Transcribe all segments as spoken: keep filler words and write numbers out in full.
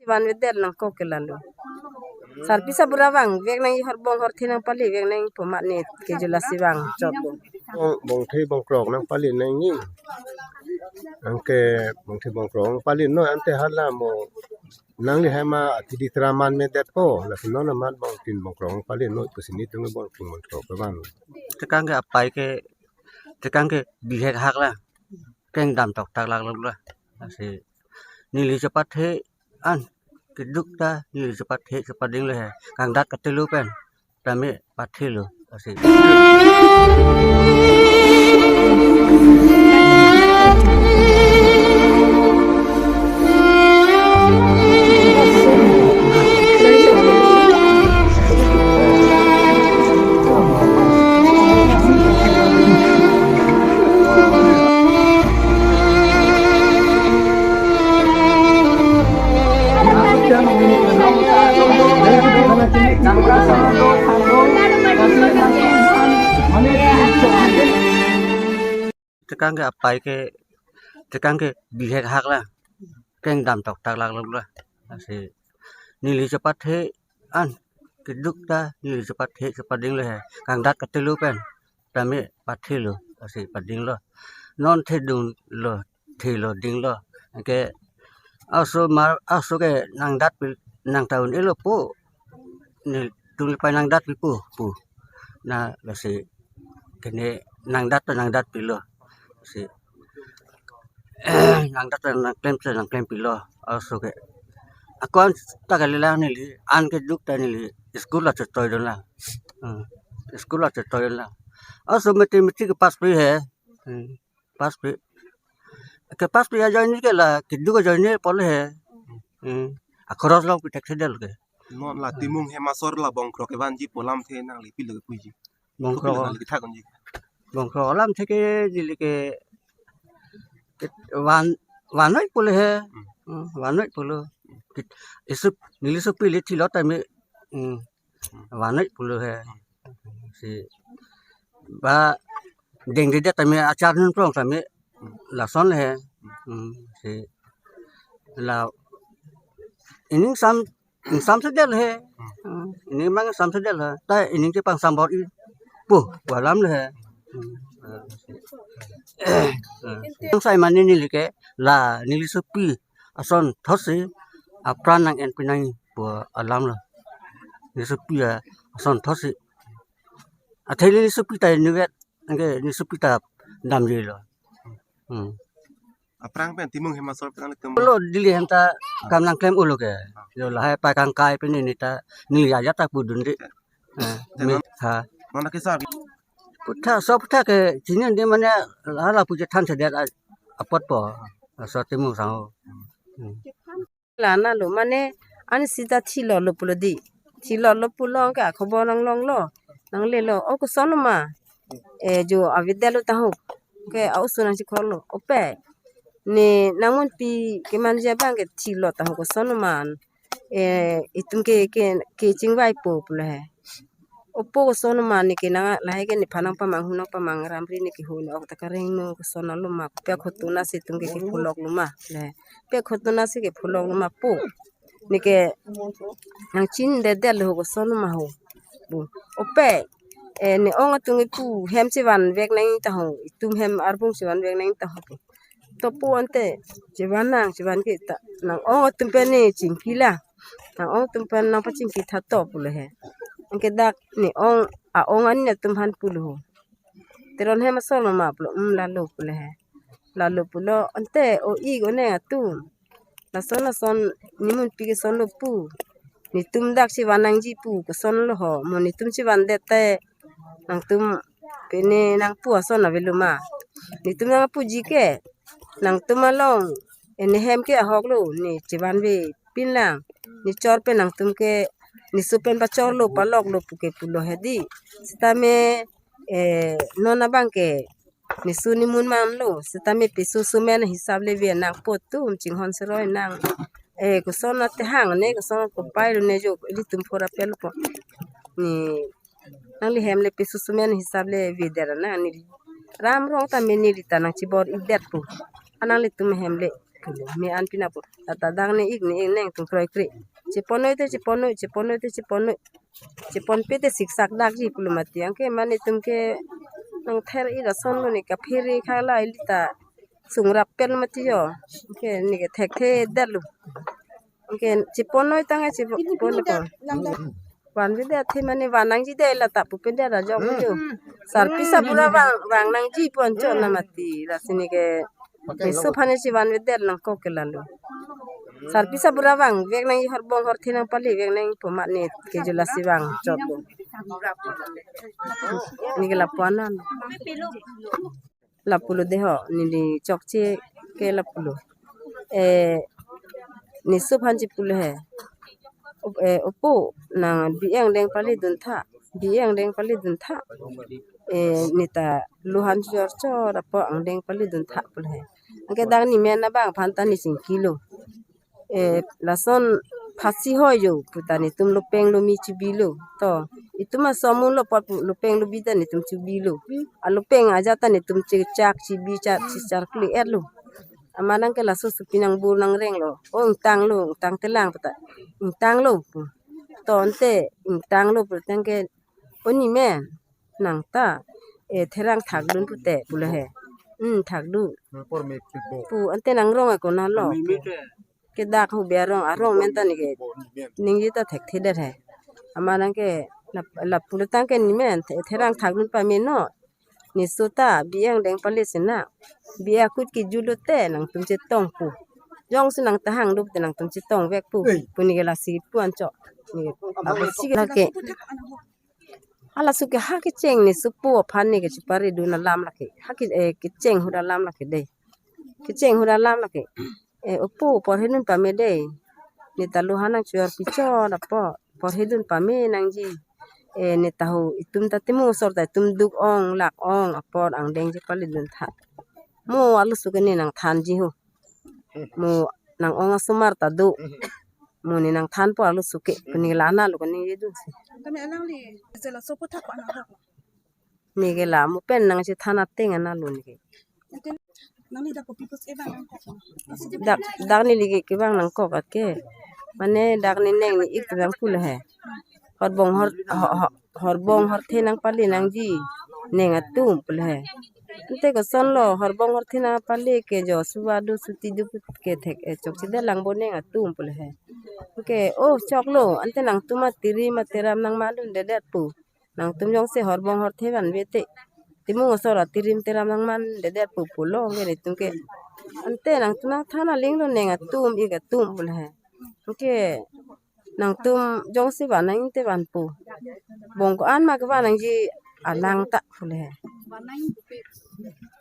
Vanvedet nangkok ke lalo. Sarpi sabura vangvek nangji, hor bong hor the nangpalivek nangji pu amat ne ke jula si vangchot lo. Bong, bongthe bongkrok nangpali nangji. Anke bongthe bongkrok nangpali noi ante hala mo nangli hai ma atidi traman medet po. Lasi non amat bongthe bongkrok nangpali noi pusi netum bongthe bongkrok ke van. Tekang ke apai ke, tekang ke bihek hak la. Kengdam toktak lak lak la. Lasi neli chepathe an keduk ta neli chepathe chepading lo he. Kangdat katelo pen tame pathelo. Lasi. Tekang ke apai ke, tekang ke bihek hak la. Kengdam toktak lak lak la. Lasi neli chepathe an keduk ta neli chepathe chepading lo he. Kangdat katelo pen tame pathelo. Lasi pading lo. Non thedung lo, thelo ding lo. Anke aso mar, aso ke nangdat pi, nang ta un-elo po. Netum le pai nangdat pi po pu. Na lasi kene nangdat ta nangdat pilo. Lasi nangdat ta nangklem ta nangklem pilo. Aso ke. Ako an ta kali la neli, an keduk ta neli school la chotoi dun la. Hmm. School la chotoi dun la. Aso mathematics ke pass pi he. Hmm. Pass pi. Ke pass pi ajoine ke la keduk ajoine pole he. Hmm. Akhoros long pi thekthedel ke. Non la Timung hem asor la bongkrok kevanji pu alamthe nangli pilo ke puji. Bongkrok. Pilo nangli kethak unji. Bongkrok alamthe ke neli ke, ke van, vannoi pulo he. Hmm. Hmm, vannoi pulo. Kit-, isup, neli sopi le thilo tame. Hmm. Vannoi pulo he. Si ba dengdedet tame achar nunplong tame lason he. Hmm, si la ining sam, ining samsedel he. Hmm, ining mang samsedel he. Ta ining chepang sambor i pu pu alam le he. Hmm. Yang sai mane neli ke la neli sopi ason thotsi apran nang-en pinang pu alam lo. Neli sopi ason thotsi. Athe neli sopi ta inutvet, anke neli sopi ta damji lo. Hmm. Aphrang pen Timung hem asor pen nangtum. Lo Delhi hem ta kam nangklem ulo ke. Yo lahai pai kangkai pen neli ta, neli ajat ta pudun di. Eh, te mi non, ha. Non ke sa. Putha, so putha ke chini di mane hala pu chethan sedet a-, apot po. So Timung sang ho. Hmm. Lana lo mane ani sita thilo lo pulo di. Thilo lo pulo ke akhobor nanglong lo. Nanglelo, o koson ma. E jo avedetlo tahok. Ke a-oso nangchiklo. Ope. Ne nangmunpi kemanji abang ke thilo tahok koson ma. E itum ke, ke, ke chingvaipo pulo he. Opo koson ma ne ke nang lahai ke nephan nangpamang, hu nangpamang ramri ne ke hu ne ok ta kareng no koson lo ma, pe khotuna si itum ke kepholok lo ma le. Pe khotuna si kepholok lo ma po. Ne ke nangchindedet lo koson ma ho. Bu. Ope. E ne ong atum ipu hem chevanvek nang ta ho. Itum hem arbung chevanvek nang ta ho. Topo ante chevan nang, chevan ke ta nang-ong atum pen ne chingki la. Nang-ong atum pen nangpachingki tha to pulo he. Anke dak ne ong, a-ong ani atum aphan pulo ho. Teron hem asor lo ma pulo, um lalo pulo he. Lalo pulo ante o-ik oneng atum. Lason lason nemunpi keson lo pu. Netum dak chevan nangji pu koson lo ho. Mo netum chevandet te nangtum pine nangpu ason avelo ma. Netum nangpuji ke nangtum along, e ne hem ke ahok lo, ne chevanvepin lang. Ne chor pen nangtum ke, ne so pen pachor lo, palok lo pu ke pulo he di. Sitame, e, non abang ke ne so nemun man lo, sitame peso so men hisap le ve nangpo atum chinghon seroi nang. E, koson ate hang ne, koson kopai lo ne jo, ilitum phora pelo po. Ne nangli hem le peso so men hisap le vedet nang neli. Ram rong tame neli ta nangchibor-idet po. A nanglitum hem le Me an pina pu. Tata dang ne ik ne ik neng tung kroikre. Cheponnoi te cheponnoi, cheponnoi te cheponnoi. Cheponpe te siksak dakji pulo mati. Anke mane tum ke nang ther i rason lo ne kaphere khala ili ta sungrap pen mati jo. Anke ne ke thekthe detlo. Anke cheponnoi tangte cheponnoi ko. Vanvedet athe mane van nangji de la ta pupe det ajok jo. Sarpi sabura vang, vang nangji pu anchot na mati. Lasi ne ke niso aphan si vanvedet nangkok ke lalo. Sarpi sabura vangvek nangji, horbong horthe nangpalevek nangji pu mane ke jo lasi vangchot lo. Ne ke lapu anan. Lapulo de ho, neli chokche ke lapulo. Eh, niso aphan si pulo he. Op-, eh, opo, nang bi angdeng paledun tha, bi angdeng paledun tha. Eh, ne ta lo han chor chor apot angdeng paledun tha pulo he. Anke dang ne men abang aphan ta ne chingkilo. Eh, lason phasi hoi jo pu ta netum lopeng lomi chibilo. To, itum aso amun lo apot pu lopeng lobi ta netum chibilo. Alopeng ajat ta netum chechak chibi chak chichar kli-et lo. Amat nang ke laso supi nang bur nang reng lo. O ingtang lo, ingtang telang pu ta. Ingtang lo pu. To ante ingtang lo pu tangte, o ne men, nang ta, eh, therang thakdun pute pulo he. Hmm, thakdun. Pu ante nang rong ako na lo. Ke dak hu be arong, arong men ta ne ke. Ningje ta thekthedet he. Amat nang ke lap, lapulo tangte ne men, the-, therang thakdun pame non. Niso ta bi angdeng pale sina. Bi akut kejut lote nangtum chetong pu. Jongsi nang tahang duk te nangtum chetongvek pu. Pu ne ke lasi pu anchot. Ne ke, abang si ke lake. Halaso ke ha kecheng niso pu aphan ne ke cheparidun alam lake. Ha ke, eh, kecheng ahut alam lake de. Kecheng ahut alam lake. Eh, opo porhidun pame de. Ne ta lo han nang chor pichor apot porhidun pame nangji. Eh, ne ta ho itum ta Timung asor ta itum duk ong lak ong apot angdeng chepaledun tha. Mo arloso ke ne nangthanji ho. Mo nang-ong asomar ta do. Mo ne nangthanpo arloso ke. Pu ne ke la ana lo ke ningjedunsi. Tame alangli je laso aputhak ko ana ho. Ne ke la mo pen nangchethan ateng ana lo ne ke. Nangli dak kopi pus e bang nangkok. Dak, dak neli ke kevang nangkok at ke. Mane dak ne neng ne ik vang pulo he. Horbong hor, ho-, ho-, horbong horthe nangpale nangji neng atum pulo he. Ante koson lo horbong horthe nangpale ke jo suva do suti do ke thek, eh, chokchedet lang bo neng atum pulo he. Ke, oh, choklo, ante nangtum atirim ateram nangmandundedet pu. Nangtum jongsi horbong horthe vanve te Timung asor atirim teram nangmandedetpo pulo, anke netum ke. Ante nangtum nangthan aling lo, neng atum ik atum pulo he. Anke nangtum jongsi van nang te vanpo. Bong ko-an ma kevan nangji alang ta pulo he.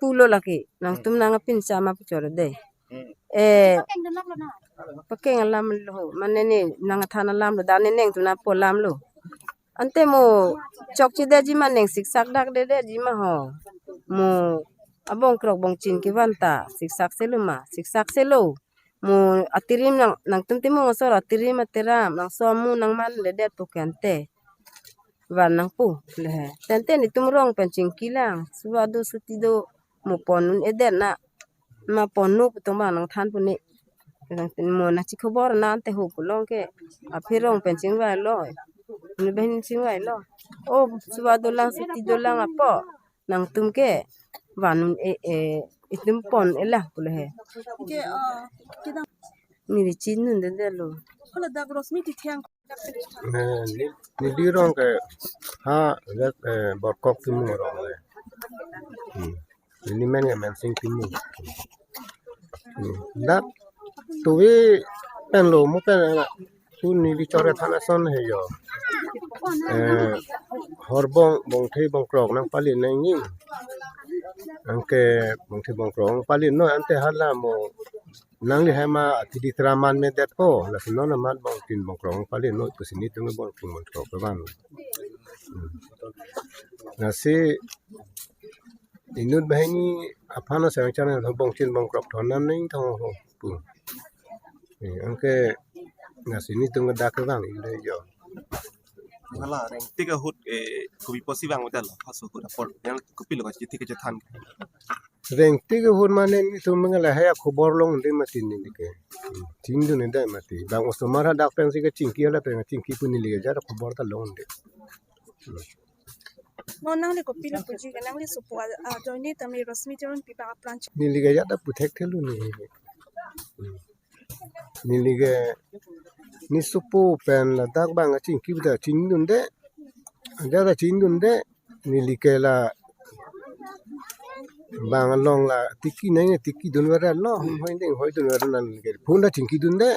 Pulo lake, nangtum nang apin sama puchor de. Eh, pakeng alam lo, mane ne nangthan alam lo, dan ne nengtum nangpo alam lo. Ante mo chokchedetji ma, neng siksak dakdedetji ma ho. Mo abongkrok bongchin kevan ta siksakselo ma, siksakselo. Mo atirim nang, nangtum Timung asor atirim ateram nangso amu nangmandedetpo ke ante van nangpo le he. Tangte netum rong pen chingki lang, suva do suti do, mo pon un-edet na, ma ponno pu tong bang nangthanpo ne. Mo nangchikhobor na ante ho pulo ke. Aphi rong pen chingvailo. Ne behin chingvailo. O suva dolang suti dolang apot nangtum ke van un-e, e, itum pon-e lang pulo he. Ke, ah, kedang. Neli chininedetlo. Hala dak Rosmi Tithang. Eh, ne, neli rong ke ha, dak, eh, Borkok Timung rong le. Hmm. Neli men ke Mensing Timung. Hmm. Dak tuvi pen lo mo pen, eh, tu neli chore than ason he jo. Eh, horbong bongthe bongkrok nangpali nangji. Anke bongthe bongkrok nangpali non ante hala mo nangli hema atidi traman medetpo, lasi non amat bongthin bongkrok nangpali non pusi netum bongthin bongkrok kevan. Hmm. Lasi inut banghini aphan asang channel ho bongchin bongkrok thon nam neng thong ho pu. Eh, anke lasi netum ke dak kevang ilo jo. Hala reng tik ahut, eh, kopi pusi vang hotel, paso ahut apor yang kopilo kachithi kachethan. Rengtik ahut mane nelitum mangala haya khobor longde mati neli ke. Chingdunde mati. Bang osomar hadak pensi kachingki hala pen chingki pu neli ke jat khobor ta longde. Non nangli kopilo puji ke nangli sopo a, a, ajoine tame Rosmi Teronpi bang apran. Neli ke jat ta puthekthelo neli ke. Neli ke ne sopo pen ladak bang chingki pu ta chingdunde. Jat ta chingdunde. Neli ke la bang along la tiki nang tiki dunver lo, hoi ding hoi dunver nang ke. Phone ta chingkidunde,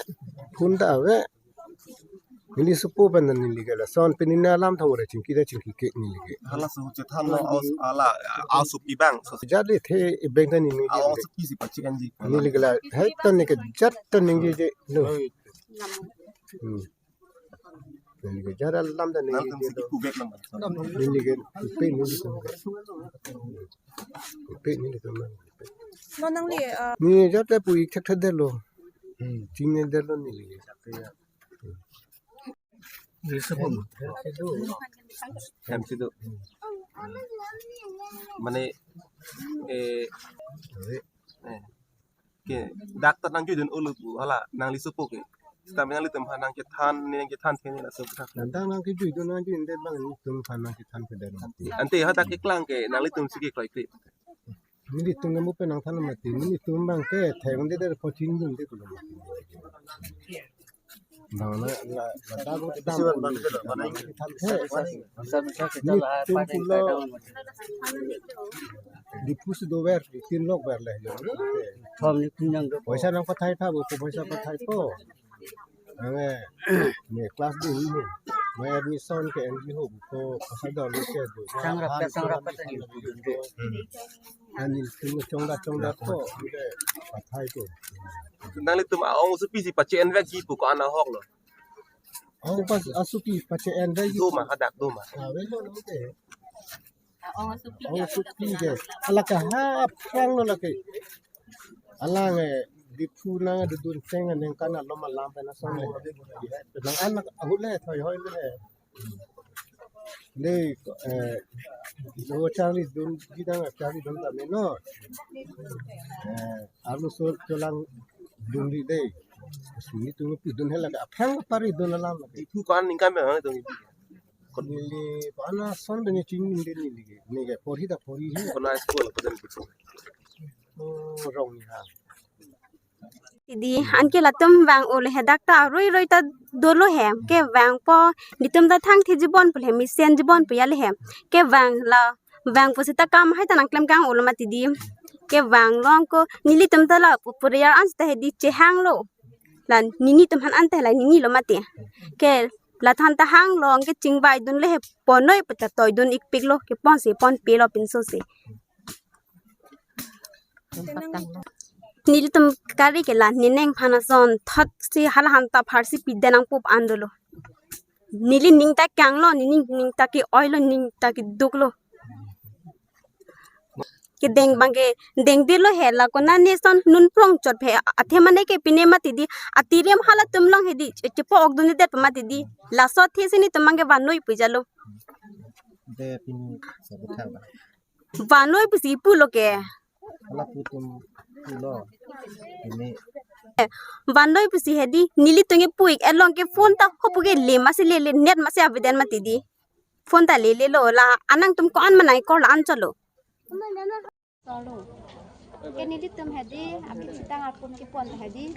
phone ta ave. Neli sopo pen neli ke lason pen neli alam thang ore chingki ta chingki ke neli ke. Hala su chethan lo aus ala aus pi bang. So Jat le the e beng ta neli ke. Aus pi si pachi anji. Neli ke la hai ta neli ke jat ta neli ke lo. Hmm. Neli ke jat alam ta neli Nang ke tum si lo. Kibek lam. Neli ke pe neli ke. Pe neli ke. Non nangli, uh, Neli jat ta pu ik thekthedetlo. Hmm. Chingdedetlo neli ke. Neli sopo. Hem si do. Mane, eh, eh, ke, dak ta nangjuidun ulu pu, hala, nangli sopo ke. Sita nanglitum aphan nangchethan, ne nangchethan pen neli sopo. Nang nangkejuidun nangjuidet bang nelitum aphan nangchethan pen. Ante hadak keklang ke, nanglitum si ke kloi ke. Nelitum ke mo pen nangthan mati, nelitum bang ke thengde der pochin dun de kulo mati. Bang la, la, la, da, da, Isi wan ban ke lo, ban ai. Than the. Nelitum pulo. Diphu si dover, tin lok ver le. Thom ni tin yang do. Poisa nangpathai tha, bo poisa pathai po. Ange, ne class dun ni. Mai admission ke N G O ko, pasal dun ke do. Sangrap ke, sangrap ke tadi. Ani tum chongda chongda ko, pathai ko. Nanglitum a-ong asopi si pache-en vekji pu ko-an ahok lo. Ong pas asopi pache-en vekji. Do ma, hadak do ma. Ave lo lo ke. Ong asopi ke. Hala ke ha aphrang lo lake. Alang, eh, Diphu nangdodun cheng aningkan alom alam pen ason le. Nang anak ahut le thoi hoi le. Dei, eh, lo charlidunji dang charlidun tame no. Eh, arloso cholangdunri dei. Suni tu pidun hela ka aphrang paridun alam. Diphu ko-an aningkan pen hang tung. Neli ko-an ason pen chingdunde neli ke. Neli ke porhi ta porhi he. Ko-an school ko den Diphu. Oh, Rongni ha. Dei, anke latum vang olo he, dak ta roi roi ta dolo he. Kevangpo, netum ta thangthiji bon pu le he, mesenji bon pu ya le he. Kevang la, vangpo seta kam hai ta nangklem kang olo mati dei. Kevang long ko, nelitum ta la pu puriyar an seta he dei chehang lo. La nelitum aphan ante la neli lo mati. Ke la than ta hang long ke chingbai dun le he, ponnoi pu ta toi dun ikpik lo, ke pon si ponpe lo pinso si. Nelitum kari ke la, nening aphan ason thot si hala han ta pharsi pide nangpo pu an dolo. Neli ning ta kanglo, neli ning ta ke-oi lo, ning ta keduk lo. Kedeng bang ke dengde lo he, la konane son nun prong chot he, athe mane ke pine mati dei, atirim halatum long he dei, che, chepo-ok dunde det mati dei, laso athe si netum bang ke vannoi puja lo. De pini sabut thang ba. Vannoi pusi pulo ke. Hala putum pulo. Ini. Vannoi pusi he dei, nelitum ke pu ik along ke phone ta hopu ke le masi lele, net masi aveden mati dei. Phone ta lele lo la, anangtum ko-an manai ko la an cholo. Solo. Ke nelitum he dei, aphi sitang apun kepon he dei.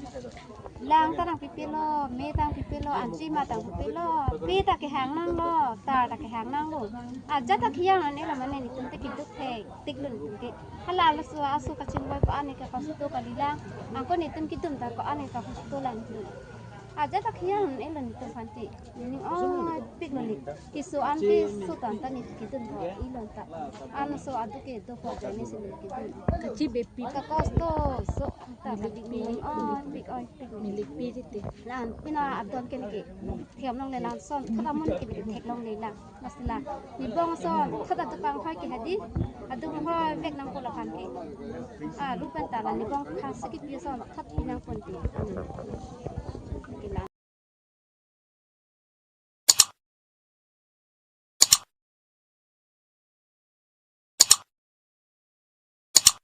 Lang ta nangpipe lo, me ta nangpipe lo, anchi ma ta nangpipe lo, pi ta kehang nanglo, tar ta kehang nanglo. Ajat ta kehang nang ne lo mane netum te keduk thektik lo netum ke. Hala laso aso kachingboi ko-an ke kosto kalilang. Anke netum kedun ta ko-an ke kosto lang lo. Ajat ta kehang nang ne lo netum aphan te. Nening oi pik lo ne. Keso an keso tan ta ne kedun ho ilon ta. An so adu ke do ho jani si ne kedun. Kachi bepi. Ka kosto so ta ka dik nening oi pik oi pik. Milik pi di te. Lan pina adon ke ne ke. Thiam longle lan son. Thata mon ke ne ke thek longle lan. Masla. Nebong son. Thata dukang hoi ke he dei. Adung hoi vek nangpo la aphan ke. Ah, lu pen ta la nebong aphan si kepi son. Thot pi nangpon te.